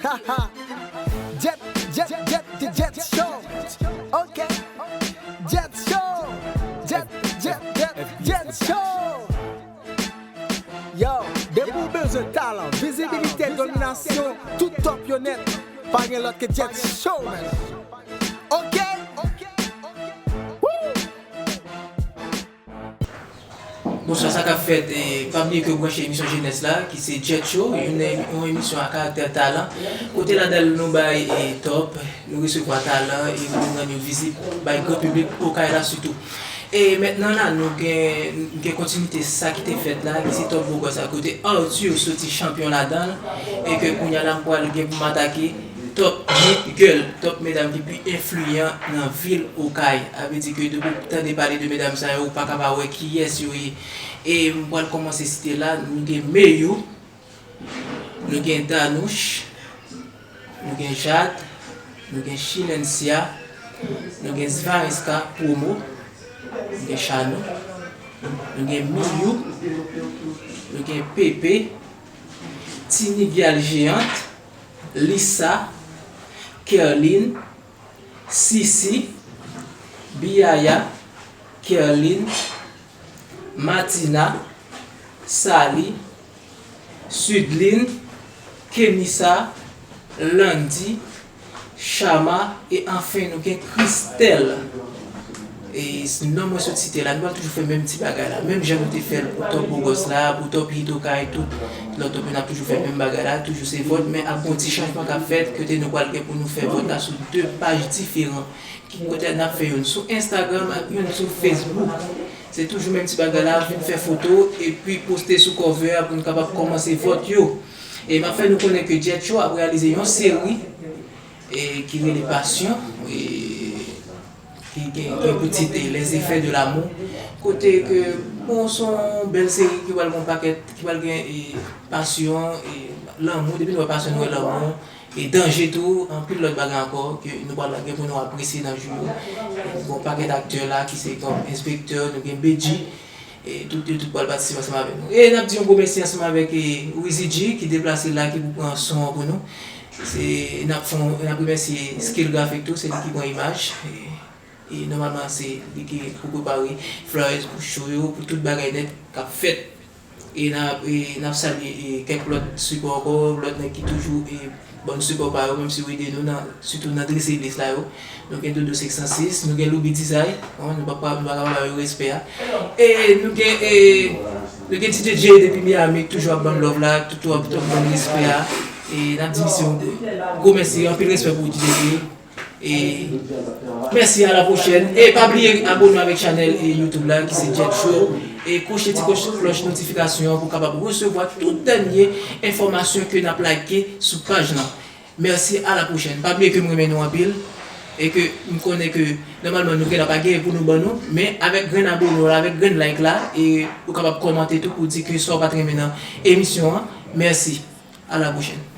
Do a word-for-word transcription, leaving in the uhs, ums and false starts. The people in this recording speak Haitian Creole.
Haha. Jet, Jet, Jet, Jet, Jet Show. Ok. Jet Show. Jet, Jet, Jet, Jet Show. Yo, depi w bezwen talan, vizibilite, dominasyon, tout top yo nèt, pa gen lòt ke Jet Show, man. Ok? Woo! Bonswa, sa k ap fèt? E, pa bliye ke w branche emisyon jenès la, ki se Jet Show, yon, yon emisyon a karaktè talan, kote ladan l nou bay, e, top, nou resevwa talan, e nou rann yo vizib bay gran piblik Okay la sitou. E mentnan la, nou gen, gen kontinite sa ki te fèt la, ki se Top Bogòs la, kote Arthur soti chanpyon ladan l, e ke kounye a la, m pral gen pou m atake Top Hit Girl, top medam ki pi enfliyan nan vil Okay. A vle di ke depi w tande pale de medam sa yo, ou pa ka pa wè kiyès yo ye. E m pral kòmanse site la, nou gen Meyou, nou gen Danouch, nou gen Jade, nou gen Chilencia, nou gen Svarenska Promo, nou gen Chano, nou gen Miyou, nou gen Pepe, Tini Gyal Jeyant, Lisa, Kerline, Sisi, Biyaya, Kerline, Matina, Sally, Sudline, Kenisa, Landy, Chama, e anfen nou gen Christelle. E s- non mwen sot site la, nou pral toujou fè menm ti bagay la. Menm jan nou te fè l pou Top Bogòs la, pou Top Hit Okay, tout lòt top yo, n ap toujou fè menm bagay la, toujou se vòt, men ap gen yon ti chanjman k ap fèt, kote nou pral gen pou nou fè vòt la sou de paj diferan. Ki kote n ap fè youn sou Instagram ak youn sou Facebook. Se toujou menm ti bagay la, vin fè foto, epi poste sou cover a pou n kapab kòmanse vòt yo. E m ap fè nou konnen ke Jet Show ap reyalize yon seri e ki rele Passion, e ki gen, gen pou tit, e, Les Effets de l'amour, kote ke, bon, se yon bèl seri ki pral gen yon pakèt, ki pral gen, e, pasyon, e, lanmou, depi nou wè pasyon, nou wè lanmou, e danje tou, anpil lòt bagay ankò, ke nou pral gen pou nou apresye nan jou yo. Gon pakèt aktè la ki se kòm enspektè, nou gen Bedji, e tout, yo tout pral patisipe ansanm avèk nou. E n ap di yon gwo mèsi ansanm avèk, e, Wizy G ki deplase la, ki pou pran son an pou nou. Se, n ap fè, n ap remèsye Skill Graphic tou, se li ki pran imaj. E, e nòmalman, se li ki pou prepare flyers pou show yo, pou tout bagay nèt k ap fèt. E n ap, e n ap salye, e, kèk lòt sipò ankò, lòt nèg ki toujou, e, ban nou sipò pa yo, menm si yo ede nou nan, sitou nan drese lis la yo. Nou gen Dodo senk san sis, nou gen Loubi Dizay, bon, nou pa, pa, nou pa ka pa ba yo respè a. E nou gen, e, nou gen D J J depi Miami, ki toujou ap ban m love la, toujou ap, ap ban m respè a. E n ap di misye yon gwo mèsi, anpil respè pou ou D J J. E mèsi, a la pwochèn. E pa bliye abòne avèk chanèl, e, YouTube la, ki se Jet Show. E kwoche ti kwoch, klòch notifikasyon an pou w kapab resevwa tout dènye enfòmasyon ke n ap like sou paj lan. Mèsi, a la pwochèn. Pa bliye ke m renmen nou anpil. E ke m konnen ke nòmalman nou gen la pa genyen pou nou ban nou. Men avèk grenn abòne w la, avèk grenn like la, e ou kapab kòmante tou pou di ke sa w pa t renmen nan emisyon an. Mèsi. A la pwochèn.